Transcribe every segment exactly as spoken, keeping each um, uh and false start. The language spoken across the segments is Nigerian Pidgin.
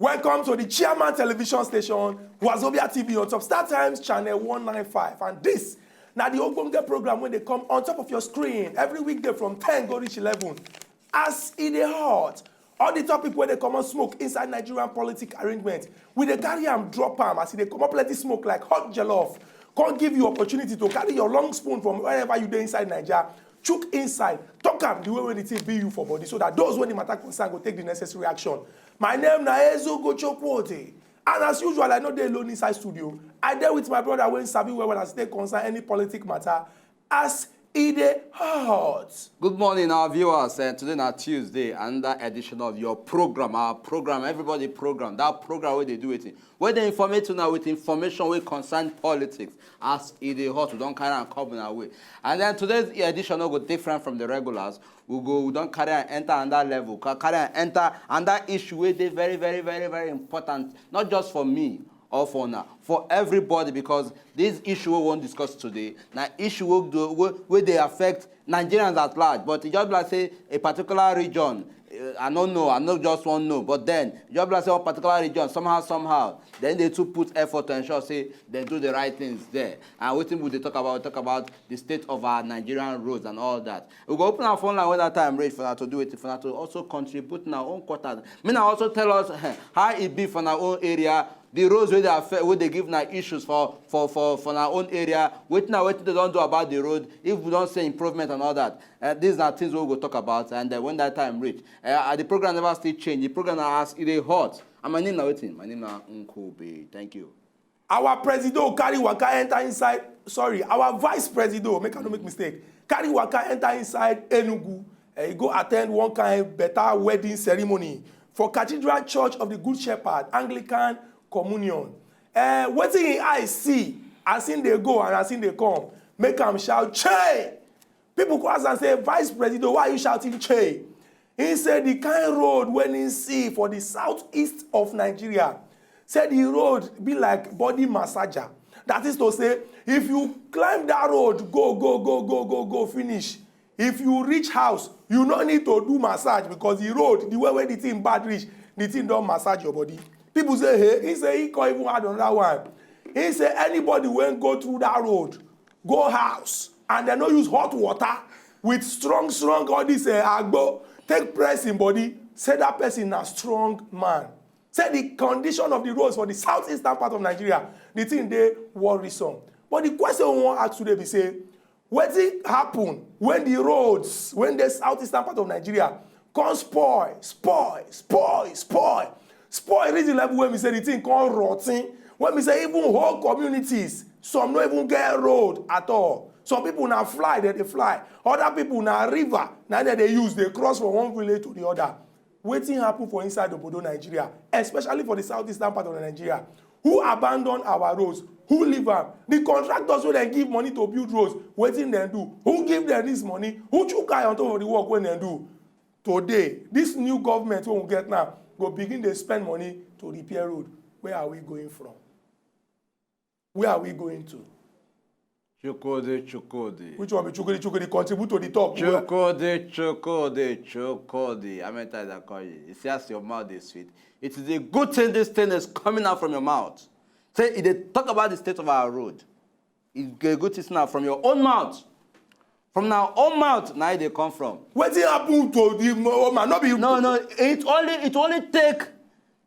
Welcome to the Chairman Television Station, Wazobia T V on top Star Times Channel one nine five. And this now the Ogbonge program when they come on top of your screen every weekday from ten go reach eleven. As e dey hot, all the topic wey dey comot smoke inside Nigerian politic arrangement, we dey carry am drop am as e dey comot plenty smoke like hot jollof. Come give you opportunity to carry your long spoon from wherever you dey inside Naija, chook inside, talk am the way wey the thing be you for body so that those wey the matter concern go take the necessary action. My name na Ezugo Chokwote, and as usual, I no dey alone inside studio. I dey with my brother wey sabi well well as e take concern any politic matter. As e dey hot. Good morning, our viewers. And today na Tuesday, another edition of your program, our program, everybody program, that program where they do it, where they informate you now with information wey concern politics. As e dey hot, we don carry am come una way. And then today's edition no go different from the regulars. We go, we don carry am enter another level, ca- carry am enter another issue wey dey very, very, very, very important, not just for me or for una, for everybody, because this issue we wan discuss today na issue wey do wey, wey dey affect Nigerians at large. But e just be like say a particular region, uh, I no know, I no just wan know, but then e just be like say one particular region somehow, somehow, then they too put effort to ensure say they do the right things there. And wetin we dey talk about, we talk about the state of our Nigerian roads and all that. We go open our phone line when that time reach for that to do it, for that to also contribute in our own quarter. Me na also tell us how e be for our own area, the roads wey dey affect, wey dey give na issues for for for for our own area. Wetin na wetin they don do about the road? If we don see improvement and all that, uh, these na things wey we go talk about. And uh, when that time reach, uh, the program never still change. The program na as e dey hot. And my name na wetin? My name na Nkobe. Thank you. Our presido carry waka enter inside, sorry, our vice presido, make I no make mistake, carry waka enter inside Enugu. Eh, he go attend one kind better wedding ceremony for Cathedral Church of the Good Shepherd Anglican Communion. Eh, wetin him eye see as him dey go and as him dey come, make am shout, "Chey!" People go ask am say, "Vice Presido, why are you shouting Chey?" He say the kind road wey he see for the southeast of Nigeria, say the road be like body massager. That is to say, if you climb that road, go, go, go, go, go, go, finish. If you reach house, you no need to do massage because the road, the way wey the thing bad reach, the thing don massage your body. People say, "Hey," he say he come even add another one. He say anybody wey go through that road, go house, and dem no use hot water with strong, strong, all this uh, agbo, take press him body, say that person na strong man. Say the condition of the roads for the southeastern part of Nigeria, the thing dey worrisome. But the question we wan ask today be say, wetin happen when the roads, when the southeastern part of Nigeria, come spoil, spoil, spoil, spoil, spoil reach the level wey be say the thing come rotten, wey be say even whole communities, some no even get road at all. Some people na fly, dem dey fly. Other people na river, na dem dey use, dey cross from one village to the other. Wetin happen for inside obodo Nigeria, especially for the southeastern part of Nigeria? Who abandon our roads? Who leave am? The contractors wey dem give money to build roads, wetin dem do? Who give dem this money? Who chook eye on top of the work wey dem do? Today, this new government wey we get now go begin dey spend money to repair road. Where are we going from? Where are we going to? Chukode, Chukode. Which one be Chukudi Chukudi? Contribute to the talk. Chukode, Chukode, Chukode. How many times I call you? You see as your mouth is sweet. It is a good thing this thing is coming out from your mouth. Say, if they talk about the state of our road, it's a good thing now from your own mouth. From our own mouth, now they come from. Wetin happen to the woman? No be No, no, it only it only take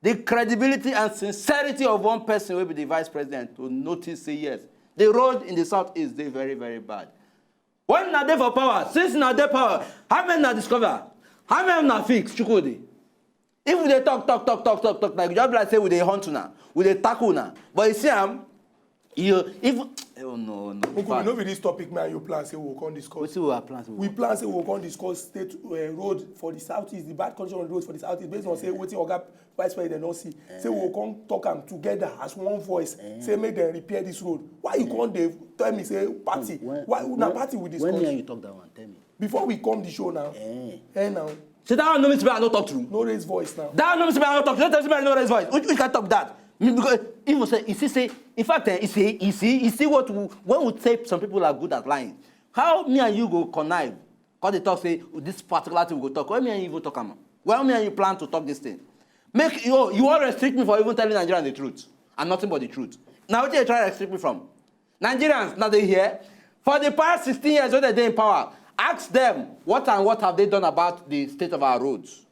the credibility and sincerity of one person wey be the vice president to notice say yes, the road in the southeast dey very, very bad. When na dey for power, since na dey power, how many na discover? How many na fix? Chukudi. If we dey talk, talk, talk, talk, talk, talk, like just be like say we dey hunt una, we dey tackle una. But you see am, you if oh no no. Nkubi, no be this topic, man. You plan say we go come discuss. Wetin we are plan? We plan say we go come discuss state uh, road for the southeast, the bad condition of the road for the southeast, based on say wetin Oga Vice President don see. Say we go come talk am together as one voice. Say make dem repair this road. Why you come dey tell me say party? Why na party we discuss? When me and you talk that one, tell me. Before we come the show now. Eh. Eh now. Say that one no mean say I no talk true. No raise voice now. That one no mean say I no talk true. No tell me say I no raise voice. Which, which can talk that? Me because even say you see say in fact eh, you see you see you see what we, when we say some people are good at lying. How me and you go connive? Cause they talk say this particular thing we go talk. When me and you even talk am. When me and you plan to talk this thing. Make you you wan restrict me for even telling Nigerians the truth and nothing but the truth. Na wetin you try restrict me from? Nigerians, now they here for the past sixteen years wey they dey in power. Ask them what and what have they done about the state of our roads.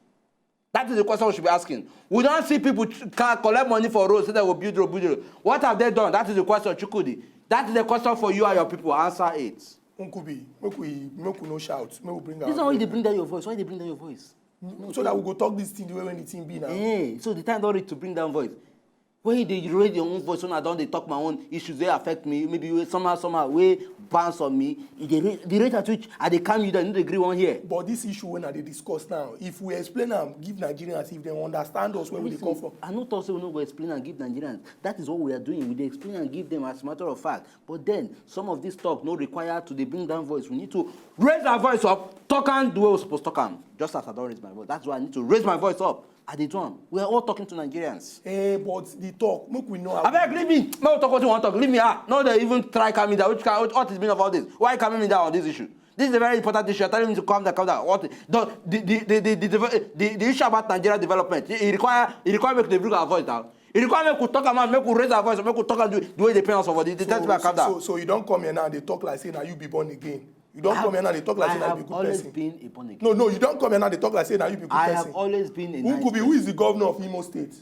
That is the question we should be asking. We don't see people tr- ca- collect money for roads so they will build road, build road. What have they done? That is the question, Chukwudi. That is the question for you and your people. Answer it. Nkubi, make we make we no shout, make we bring our. This is why they bring down your voice. Why they bring down your voice? So that we go talk this thing the way when the thing be now. Eh, so the time don't reach to bring down voice. When you dey raise your own voice, when I don't dey talk my own issues, they affect me. Maybe you somehow, somehow, way bounce on me. You dey raise, the rate at which I dey calm you down, you no dey agree one here. But this issue when I dey discuss now, if we explain am give Nigerians, if they understand us where we dey come from. I no talk say we no go explain and give Nigerians. That is what we are doing. We dey explain and give them as a matter of fact. But then some of this talk no require to dey bring down voice. We need to raise our voice up, talk and do what we suppose talk am. Just as I don't raise my voice, that's why I need to raise my voice up. I dey do am. We are all talking to Nigerians. Eh, but the talk, make we know. Abeg, leave me. Make we talk what you want to talk. Leave me. Ah, no, they even try calm me down. Which kind, what, what is meaning of all this? Why calming me down on this issue? This is a very important issue. You're telling me to calm down, calm down. What the the the the, the, the, the, the issue about Nigeria development? It, it require it require make they bring our voice down. It require make we talk am out, make we raise our voice, make we talk am the, the way they pay us for body. They tell me calm down. So, so you don't come here now. They talk like say now you be born again. You don't come here now. They talk like say now you be good person. Been a born again. No, no, you don't come here now. They talk like say now you be good I person. Have always been a Who nice could be? Who is the governor of Imo State?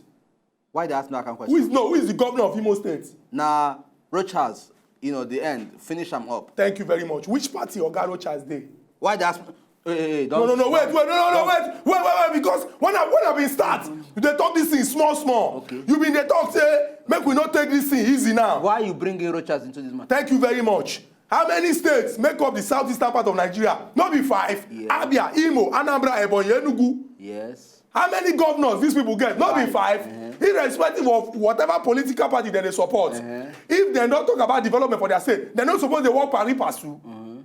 Why they ask me that kind of Who question? Is no? Who is the governor of Imo State? Now, Rochas, you know, the end, finish am up. Thank you very much. Which party Oga Rochas dey? Why they ask me? Hey, hey, hey, No, no, no, wait, wait, no, no, no, wait, wait, wait, wait, because when I when I been start, they talk this thing small, small. Okay. You been they talk say make we not take this thing easy now. Why you bringing Rochas into this matter? Thank you very much. How many states make up the southeastern part of Nigeria? No be five. Yeah. Abia, Imo, Anambra, Ebonyi, Enugu. Yes. How many governors these people get? No be five. Irrespective of whatever political party that they support, if they don't talk about development for their state, they no suppose they work pari passu.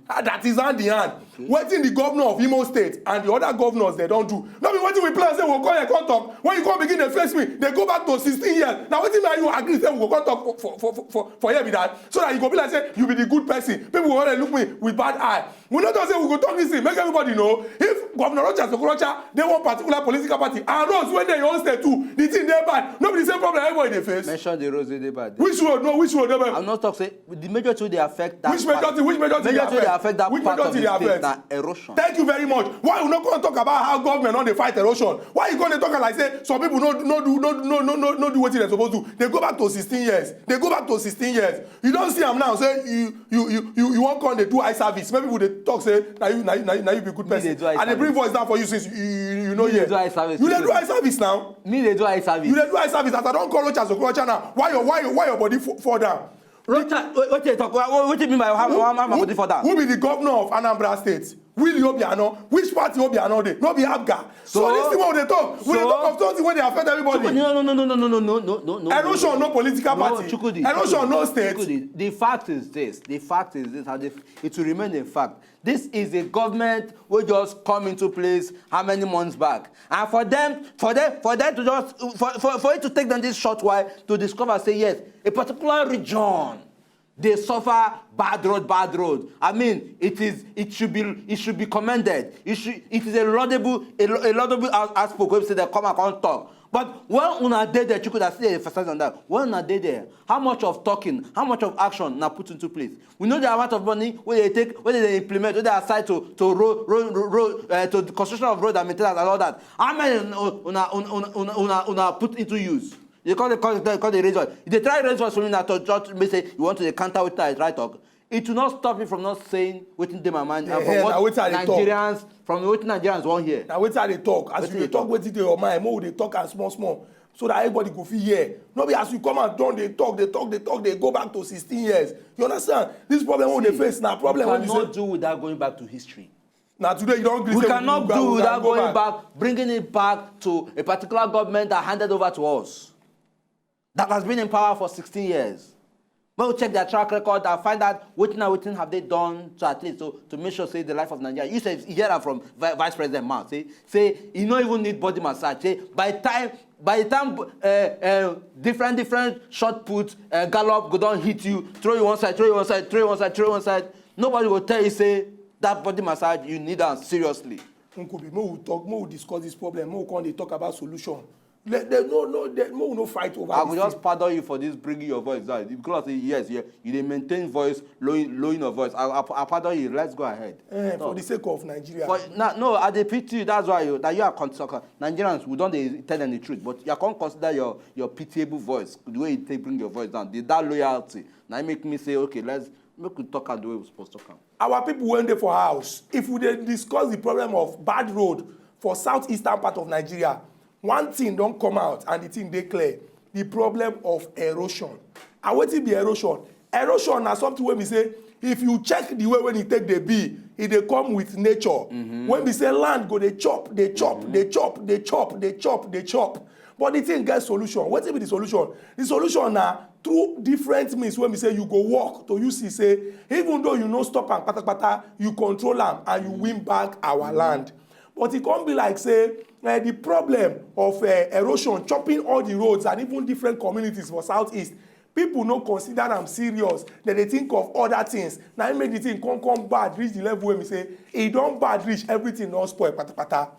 Ah, that is hand in hand. Wetin the governor of Imo State and the other governors they don't do. No be wetin we plan say we go come here come talk. When you come begin dey face me, they go back to sixteen years. Now wetin make you agree say we go come talk for for for for, for here be that, so that you go be like say you be the good person. People go dey look me with bad eye. We no talk say we go talk this thing, make everybody know. If Governor Rochas Okorocha dey one particular political party and roads wey dey your own state too, the thing dey bad. No be the same problem everybody dey face. Mention the roads wey dey bad. Which road? No, which road dey bad? I'm not talk say the majority wey dey affect that Which part. Majority? Which majority dey Majority wey dey affect? Affect that Which part of majority the dey state affect? Na erosion. Thank you very much. Why you no come talk about how government no dey fight erosion? Why you come dey talk am like say some people no no do no no no no no do wetin dem suppose do? They go back to sixteen years. They go back to sixteen years. You don see am now say you you you you you wan come dey do eye service. Many people dey talk say na you na you na you, na you be good Me dey person. Do eye I dey bring service. Voice down for you since you you, you know Me dey here. Do eye service. You dey do eye service now. Me dey do eye service. You dey do eye service as I don call Rochas Okorocha now. Why your why your why your body fo- fall down? Rochas, wait, wait, talk. What, what you mean by how how how my body fall down? Who be the governor of Anambra State? Willie Obiano. Which party Obiano dey? No be APGA. So, So? This thing wey we dey talk, we dey So? Talk of something wey dey affect everybody. No, no, no, no, no, no, no, no, no, no. Erosion no political No, party. Chukwudi, Erosion Chukwudi, no state. Chukwudi, the fact is this. The fact is this. And the, it will remain a fact. This is a government wey just come into place how many months back, and for them, for them, for them to just for for, for it to take them this short while to discover say yes, a particular region dey suffer bad road, bad road. I mean, it is it should be it should be commended. It should it is a laudable a, lo- a laudable out- outpost wey be say dem come and come talk. But when una dey there, Chukwudi, I still dey emphasize on that. When una dey there, how much of talking, how much of action una put into place? We know the amount of money wey dey take, wey dey implement, wey dey aside to to road road road, road uh, to the construction of road and maintenance and all that. How many una una una una una, una put into use? You call the call the call the raise voice. You dey try raise voice for me now to just make say you want to dey counter wetin I try talk. It will not stop me from not saying wetin dey my mind and Yeah, for na what wetin I dey talk. Nigerians from wetin Nigerians wan hear. Na wetin I dey talk. As Wetin you you dey talk talk? Wetin dey your mind, make we dey talk am small small, so that everybody go fit hear. No be as you come and don dey talk dey talk dey talk dey go back to sixteen years. You understand? This problem wey we dey face na problem We wey be cannot say do without going back to history. Na today you don gree We say cannot go- do we without go going back, bringing it back to a particular government that handed over to us, that has been in power for sixteen years. When we check their track record and find out wetin and wetin have they done to at least to, to make sure say the life of Nigeria. You say you hear am from Vi- Vice President mouth say say you no even need body massage. Say by time by the time uh, uh, different different shot put uh, gallop go don hit you, throw you one side, throw you one side, throw you one side, throw you one side. Nobody go tell you say that body massage you need am seriously. Nkubi, make we talk, make we discuss this problem, make we come dey talk about solution. Let them no no they, no no fight over I this go just pardon you for this bringing your voice down. Because I say yes, yeah, you dey maintain voice, lowering, lowering your voice. I, I, I pardon you. Let's go ahead. thing. Eh, for the sake of Nigeria. But na, no, I dey pity you. That's why you that you are con- so- Nigerians, we don't dey tell them the truth, but you can consider your your pitiable voice, the way you take bring your voice down, the, that loyalty. Now it make me say, okay, let's make we talk am the way we supposed to talk am. Our people wey dey for house, if we dey discuss the problem of bad road for southeastern part of Nigeria, one thing don come out and the thing dey clear, the problem of erosion. And wetin be erosion? Erosion na something wey be say if you check the way wey e take dey be, e dey come with nature. Wey be say land go dey chop, dey chop, dey chop, dey chop, dey chop, dey chop. But the thing get solution. Wetin be the solution? The solution na through different means wey be say you go work to use see say even though you no stop am patapata, you control am and you win back our land. But e come be like say eh, the problem of eh, erosion chopping all the roads and even different communities for southeast, people no consider am serious. Dem dey think of other things. Na im make the thing come come bad reach the level wey be say e don bad reach, everything don spoil patapata.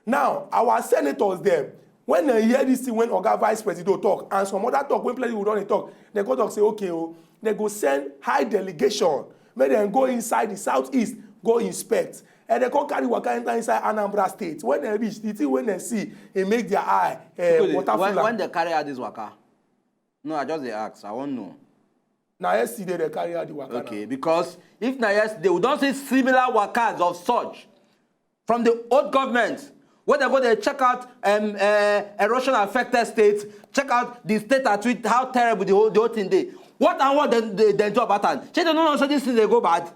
Now our senators dem, when dem hear this thing wey oga vice president talk and some other talk wey plenty people don dey talk, dem go talk say okay o, dem go send high delegation make dem go inside the southeast go inspect. And dem come carry waka enter inside Anambra state. When dem reach, the thing wey dem see, e make their eye eh, Good. Water when, full am. When they carry out this waka, no, I just dey ask. I wan know. Na yesterday dem carry out the waka. Okay, because if na yesterday, we don see similar wakas of such from the old government, where they go dey check out um, uh, erosion affected states, check out the state at which how terrible the whole the whole thing dey. What and what dem dem dem do about am? Shey dem no know say this thing dey go bad?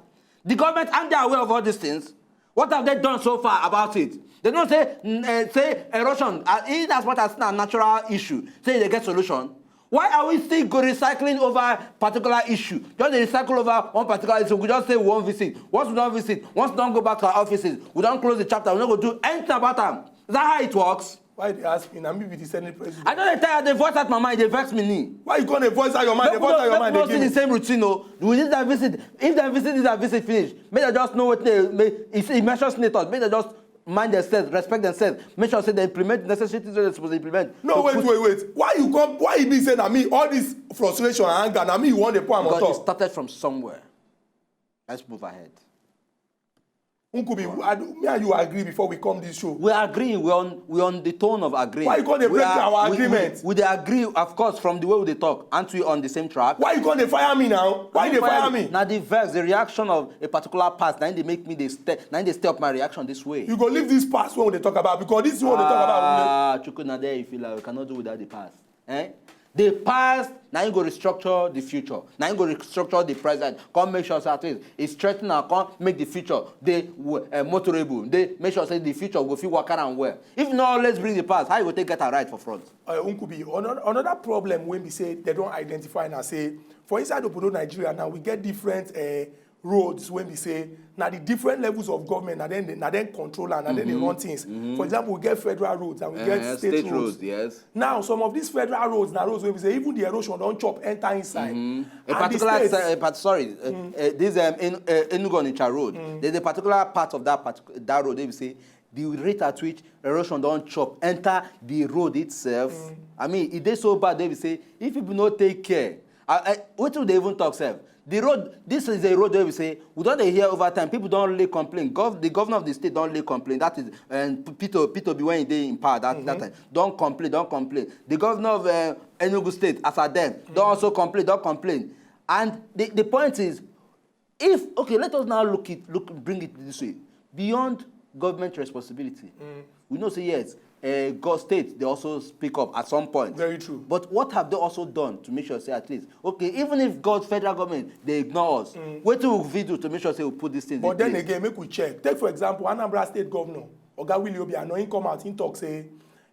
The government, aren't they aware of all these things? What have they done so far about it? They know say mm, eh, say erosion, uh, in as much as na natural issue, say they get solution. Why are we still go recycling over particular issue? Just dey recycle over one particular issue. We just say we wan visit. Once we don visit, once we don go back to our offices, we don close the chapter. We no go do anything about am. Is that how it works? Why you dey ask me? Na me be the senate president. I don dey tell you, I dey voice out my mind, e dey vex me ni. Why you come dey voice out your mind? Dey Make we voice out no your mind make we no see again. The same routine o. We need that visit. If dem visit this and visit finish, make dem just know wetin dey make e e mention senators. Make dem just mind themselves, respect themselves. Make sure say dem implement the necessary things wey dem suppose implement. No, wait, wait, wait. Why you come? Why e be say na me? All this frustration and anger, na me you wan dey pour am on Because it top. Started from somewhere. Let's move ahead. Nkubi, I do- me and you agree before we come this show. We agree. We on we on the tone of agreeing. Why you come dey We break are- our we- we- agreement? We, dey agree, of course, from the way we dey talk. Aren't we on the same track? Why you come dey fire me now? Why you dey fire me? Na the vex, the reaction of a particular past, na im dey make me dey stay, na im dey stay up my reaction this way. You go leave this past wey we dey talk about because this is what we dey talk about. Ah, Chuku, na there you feel like we cannot do without the past. Eh? The past, na im go restructure the future. Na im go restructure the present. Come make sure say at least e strengthen and come make the future dey uh, motorable. Dey make sure say the future go fit waka am well. If you no always bring the past, how you go take get am right for front? Uh, Nkubi, another, another problem wey be say dem don identify na say for inside obodo Nigeria now we get different uh, roads wey be say na the different levels of government na dem dey- na dem control am, na dem dey run things. For example, we get federal roads and we get Eh, state, roads. Yes. Now some of these federal roads na roads wey be say even the erosion don chop enter inside. A And the particular, states- se- uh, part, sorry, uh, uh, this um, in, uh, Enugu Onitsha Road. There's a particular part of that part, that road. They will say the rate at which erosion don chop enter the road itself. I mean, e dey so bad. They will say if people no take care, uh, uh, wetin we dey even talk sef? The road, this is a road wey we say we don dey hear over time. People don really complain. Gov, the governor of the state don really complain. That is, um, P- Peter Peter Obi when he dey in power that, that time don complain, don complain. The governor of uh, Enugu State, as at then, don also complain, don complain. And the, the point is, if okay, let us now look it, look bring it this way. Beyond government responsibility, we know say yes, uh, God state they also speak up at some point. Very true. But what have they also done to make sure say at least okay, even if God federal government they ignore us, wetin we fit do to make sure say we put these things? But in then place? Again, make we check. Take for example, Anambra State Governor Oga Willie Obiano, he come out, he talk say,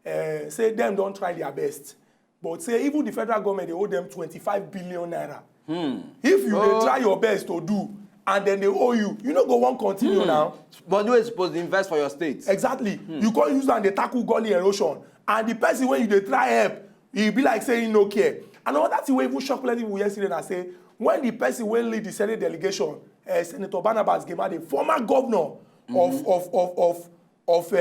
uh, say dem don try their best, but say even the federal government dey owe them twenty-five billion naira. If you dey try your best to do, and then they owe you, you no go wan continue now. But you suppose invest for your state. Exactly. You come use am dey tackle gully erosion, and the person wey you dey try help, e be like say he no care. And another thing wey even shock plenty people yesterday na say when the person wey lead the senate delegation, uh, Senator Barnabas Gemade, former governor of of of of of uh,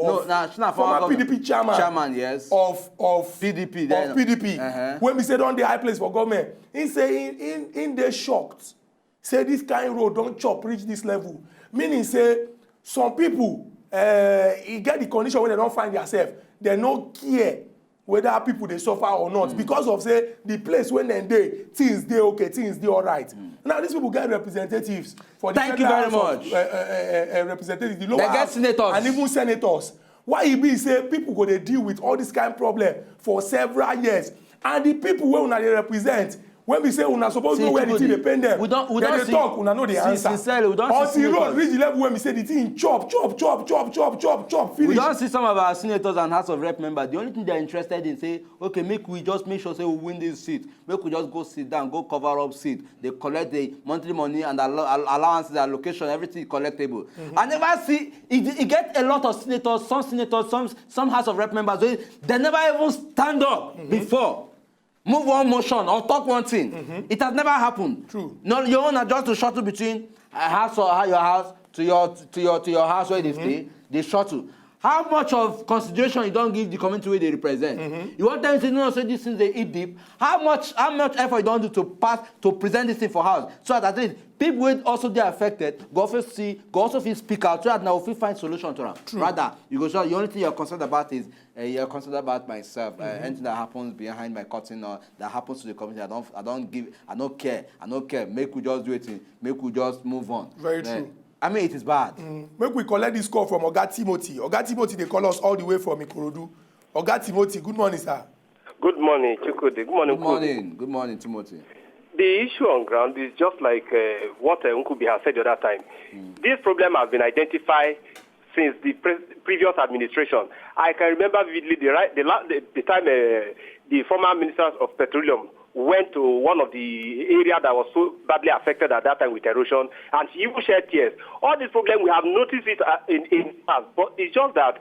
No, of na na former government- PDP chairman Chairman, yes. of of PDP of then. PDP Uh-huh. When we say don dey high place for government, he say he he he dey shocked say this kind road don chop reach this level, meaning say some people uh, e get the condition wey dem don find theirself, dem no care whether people dey suffer or not because of say the place wey dem dey, things dey okay, things dey alright. Now these people get representatives for the Thank you federal very House of, much. Uh, uh, uh, uh, representatives, the lower Dem get house, senators. And even senators. Why e be say people go dey deal with all this kind problem for several years, and the people wey una dey represent, wey be say una suppose See, know where the thing dey Chukwudi, pain them, we don- we dem don dey see- talk, una no dey see- answer. sincerely, we don see Until road senators. Reach the level wey be say the thing chop chop chop chop chop chop chop We finish. Don see some of our senators and House of Rep members. The only thing they are interested in say, okay, make we just make sure say we win this seat. Make we just go sit down, go cover up seat. They collect the monthly money and allow, allowances, allocation, everything collectible. I never see it, it get a lot of senators, some senators, some some House of Rep members. They, they never even stand up before, move one motion or talk one thing. It has never happened. True. No, your own na just to shuttle between uh, house or your house to your to your to your house where they stay. They shuttle. How much of consideration you don give the community wey they represent? You wan tell me say no, say this thing dey eat deep. How much how much effort you don do to pass to present this thing for house so that at least people wey also dey affected go also see go also fit speak out so that na we fit find solution to am. Rather, you go sure the only thing you're concerned about is uh, you're concerned about myself. Uh, anything that happens behind my curtain or that happens to the community, I don't I don't give I don't care I don't care. Make we just do it. Make we just move on. Very Eh, true. I mean, it is bad. Make we collect this call from Oga Timothy. Oga Timothy dey call us all the way from Ikorodu. Oga Timothy, good morning, sir. Good morning, Chukwudi. Good morning, Good Kobe. Morning. Good morning, Timothy. The issue on ground is just like uh, what uh, Nkubi has said the other time. This problem has been identified since the pre- previous administration. I can remember vividly the, right, the, la- the, the time uh, the former ministers of petroleum went to one of the area that was so badly affected at that time with erosion, and he even shed tears. All these problems, we have noticed it uh, in, in past, but it's just that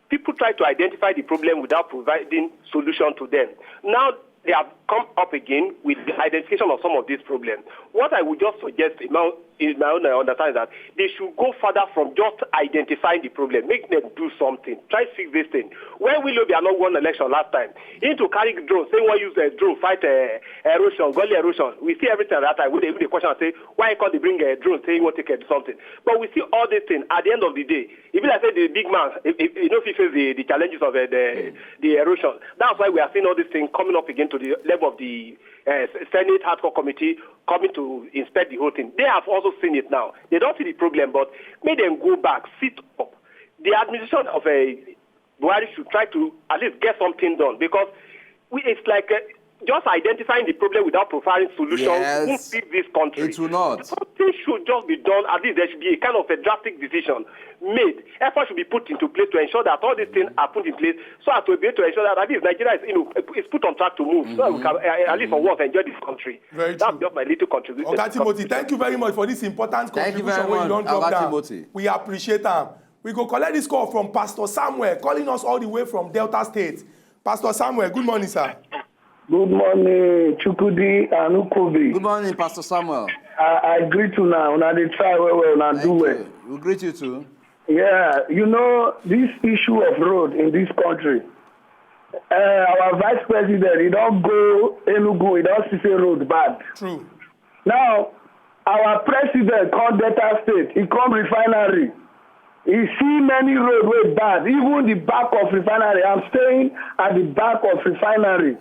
people try to identify the problem without providing solution to them. Now they have come up again with the identification of some of these problems. What I would just suggest in my, in my own uh, understanding is that they should go further from just identifying the problem, make them do something, try fix this thing. When we know they are not won election last time, he to carry drone, say one use a drone fight uh, erosion, gully erosion. We see everything at that time. We dey we dey question and say why he come dey bring a drone, say he wan take uh, do something. But we see all these things. At the end of the day, e be like say the big man, e e- e no fit face the the challenges of uh, the the erosion. That's why we are seeing all these things coming up again to the level of the uh, Senate Hardcore Committee coming to inspect the whole thing. They have also seen it now. They don't see the problem, but make them go back, sit up. The administration of uh, Buhari should try to at least get something done because we, it's like uh, just identifying the problem without providing solutions Yes. won't fix this country. It will not. Something should just be done. At least there should be a kind of a drastic decision made. Effort should be put into place to ensure that all these things are put in place so as to be able to ensure that at least Nigeria is, you know, is put on track to move so that we can uh, at least for once enjoy this country. Very That's true. Just my little contribution. Oga Timothy, thank you very much for this important Thank you contribution very wey you much, don drop Oga down. Timothy. We appreciate am. We go collect this call from Pastor Samuel, calling us all the way from Delta State. Pastor Samuel, good morning, sir. Good morning, Chukwudi and Nkubi. Good morning, Pastor Samuel. I, I greet una. Una dey try well well. Una Thank do well. You. We greet you too. Yeah, you know this issue of road in this country. Uh, our vice president, he don go Enugu, he don see say road bad. True. Now, our president come Delta State, he come refinery. He see many road wey bad, even the back of refinery. I'm staying at the back of refinery.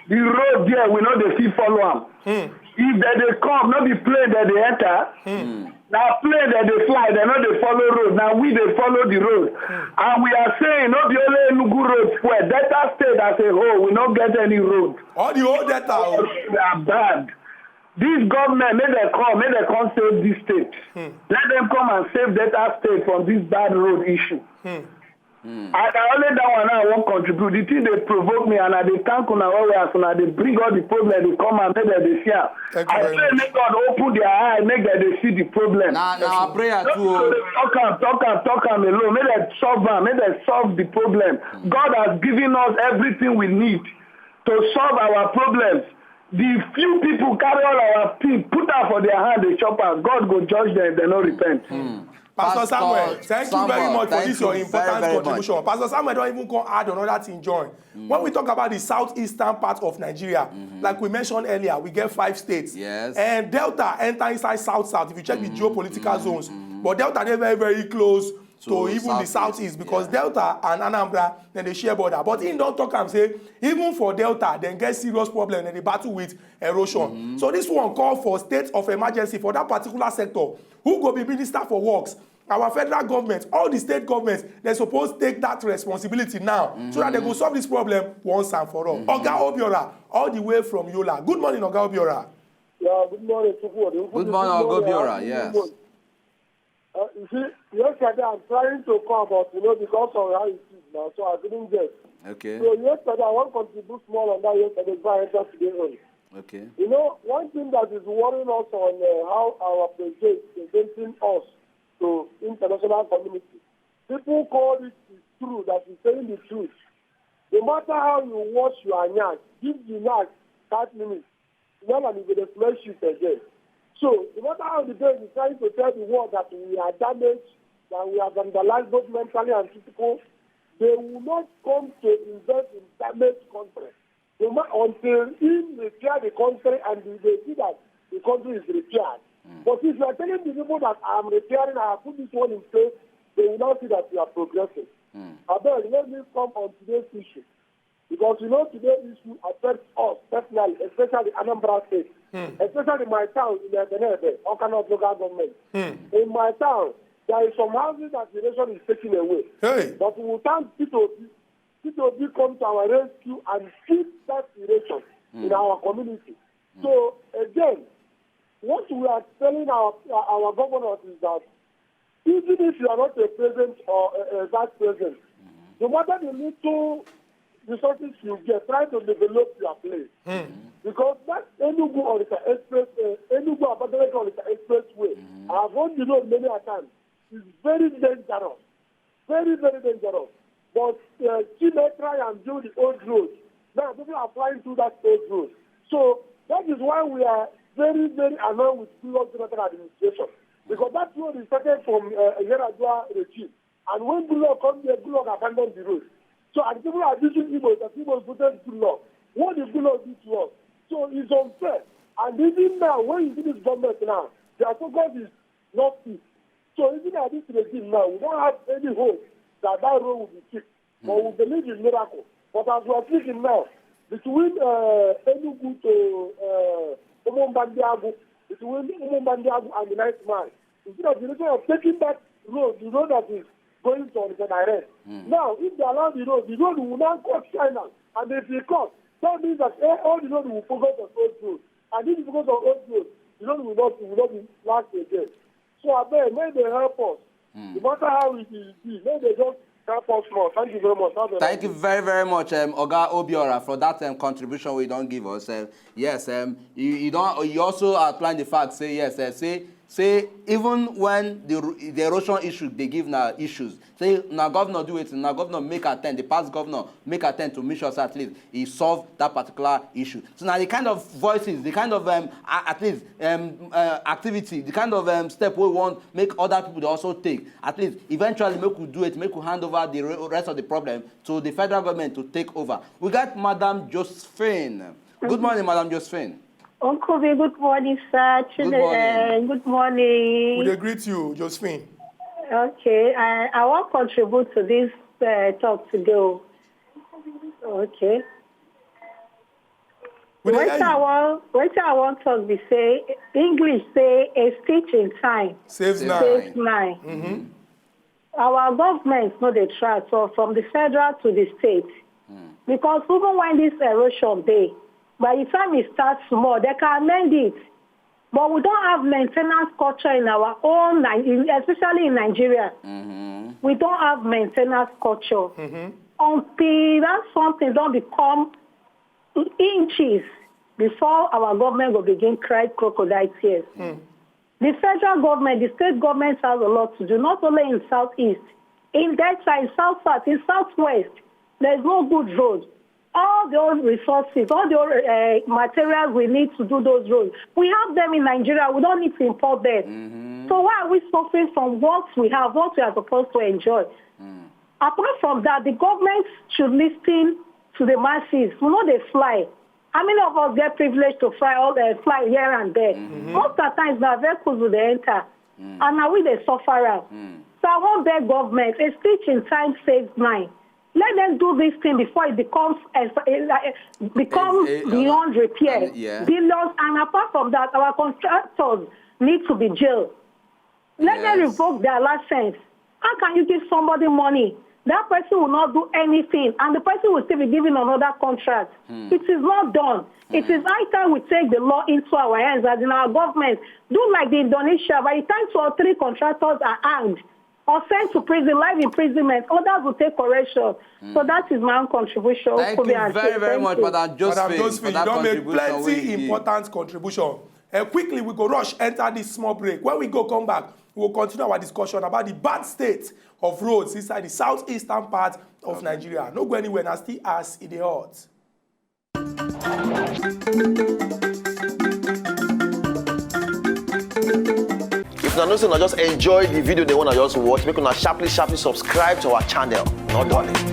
The road there, we no dey fit follow am. If dem dey come, no be plane dem dey enter. Na plane dem dey fly, dem no dey follow road. Na we dey follow the road. And we are saying no be only Enugu road spoil. Delta State as a whole, we no get any road. All the old data o. They are bad. This government, make dem come, make dem come save this state. Let them come and save Delta State from this bad road issue. And I only that one I wan contribute. The thing dey provoke me, and I dey thank una well well as una dey bring all the problem dey come and make dem dey see am. Thank you I very pray much. Make God open their eye, make dem dey see the problem. Na na our prayer Not too. to O. dey talk am, talk am, talk am alone. Make dem solve am. Make dem solve the problem. God has given us everything we need to solve our problems. The few people carry all our things, put am for their hand, dey chop am. God go judge them if dem no repent. Pastor Pastor Samuel, thank you very Samuel, much for thank this you your very, important very much. Contribution. Pastor Samuel don even come add another thing join. When we talk about the southeastern part of Nigeria, like we mentioned earlier, we get five states. Yes. And Delta enter inside south south if you check the geopolitical zones. But Delta dey very very close to To even the southeast, southeast because yeah. Delta and Anambra dem dey share border. But im don talk am say even for Delta dem get serious problem, dem dey battle with erosion. So this one call for state of emergency for that particular sector. Who go be minister for works? Our federal government, all the state governments, dem suppose take that responsibility now so that dem go solve this problem once and for all. Oga Obiora, all the way from Yola. Good morning, Oga Obiora. Yeah, good morning, Chukwudi. Good morning, Oga Obiora, Happy yes. New Month. Uh, you see, yesterday I'm trying to call, but you know, because of how it is now, so I didn't get. Okay. So yesterday I want to contribute small on that yesterday before I enter today on. Okay. You know, one thing that is worrying us on uh, how our president is presenting us to international community. People call it the truth, that is saying the truth. No matter how you wash your hands, give the knife five minutes. Well, and you will smell shit again. So, no matter how the day is trying to tell the world that we are damaged, that we are vandalized both mentally and physical, they will not come to invest in damaged country. No ma- until in repair the country and they see that the country is repaired. But if you are telling the people that I'm repairing, I have put this one in place, they will not see that you are progressing. Abeg, let me come on today's issue. Because you know today's issue affects us personally, especially Anambra State, especially my town in Ebenebe, Okanot local government. In my town, there is some houses that the nation is taking away. Hey. But we will thank P two B. P two B come to our rescue and keep that relation in our community. So again, what we are telling our our governors is that even if you are not a president or a, a vice president, no matter the little resources you get, try to develop your place. Because that Enugu Onitsha Express, uh, Enugu Abakaliki Onitsha Expressway, I've run the road many a times. It's very dangerous, very very dangerous. But uh, Chime try and build the old road. Now people are flying through that old road. So that is why we are very very annoyed with Goodluck Jonathan administration, because that road is started from uh, Yar'Adua regime. And when Goodluck come there, Goodluck abandoned the road. So and people are using Igbos that Igbos voted Goodluck. What did Goodluck do to us? So it's unfair. And even now, when you see this government now, their focus is northeast. So even at this regime now, we don't have any hope that that road will be fixed. But we believe in miracle. But as we are speaking now, between uh, Enugu to uh, Umu Mbandiagu, between Umu Mbandiagu and the ninth mile, instead of the reason of taking that road, the road that is going to Onitsha direct. Now, if they allow the road, the road will now cut final. And if it cuts, that means that eh, all the road will focus on old road. And if it focus on old road, the road will not, will not be last again. So I beg, may they help us. No matter how it is, may they just help us more. Thank you very much. Have a Thank you nice very, very much, um, Oga Obiora, for that um, contribution we don't give us. Um, yes, um, you, you don't. You also outline the fact. Say yes, uh, say say even when the ro- the erosion issue they give now issues. Say now governor do it. Now governor make attempt. The past governor make attempt to make sure say at least he solve that particular issue. So now the kind of voices, the kind of um, a- at least um, uh, activity, the kind of um, step we want make other people dey also take. At least eventually make we do it, make we hand over the re- rest of the problem to the federal government to take over. We got Madam Josephine. Good morning, Madam Josephine. Uncle B, good morning, sir. Good morning. Uh, good morning. We dey greet you, Josephine. Okay, I, I want to contribute to this uh, talk today. Okay. We dey What hear I you. want, what I want to be say, English say a stitch in time Saves Saves now. time. saves nine. Our government no dey try at all, from the federal to the state, because even when this erosion dey, by the time e start small, they can amend it. But we don't have maintenance culture in our own, Ni- in- especially in Nigeria. We don't have maintenance culture until that something don't become inches before our government will begin cry crocodile tears. The federal government, the state government has a lot to do, not only in southeast, in delta, in south south, in southwest. There is no good road. All the old resources, all the old uh, materials we need to do those roads, we have them in Nigeria. We don't need to import them. Mm-hmm. So why are we suffering from what we have, what we are supposed to enjoy? Mm. Apart from that, the government should listen to the masses. We know they fly. How many of us get privilege to fly all the uh, fly here and there? Mm-hmm. Most of the times, now vehicles will they enter, mm. And now we they suffer out. Mm. So I want their government a stitch in time saves nine. Let them do this thing before it becomes uh, becomes it, it, beyond repair. And, yeah. Billions, and apart from that, our contractors need to be jailed. Let yes. Them revoke their license. How can you give somebody money? That person will not do anything, and the person will still be given another contract. Hmm. It is not done. Hmm. It is high time we take the law into our hands, as in our government. Do like the Indonesia. By the time two or three contractors are hanged, or sent to prison, life imprisonment, others will take correction. Mm. So that is my own contribution. Thank you very, very much, Madam Josephine. Madam Josephine, you don't make plenty important contribution. Uh, quickly, we go rush enter this small break. When we go come back, we will continue our discussion about the bad state of roads inside the southeastern part of Nigeria. No go anywhere, now still as it hot. If una know say una just enjoy the video, they wanna just watch, make una sharply sharply subscribe to our channel. No darling.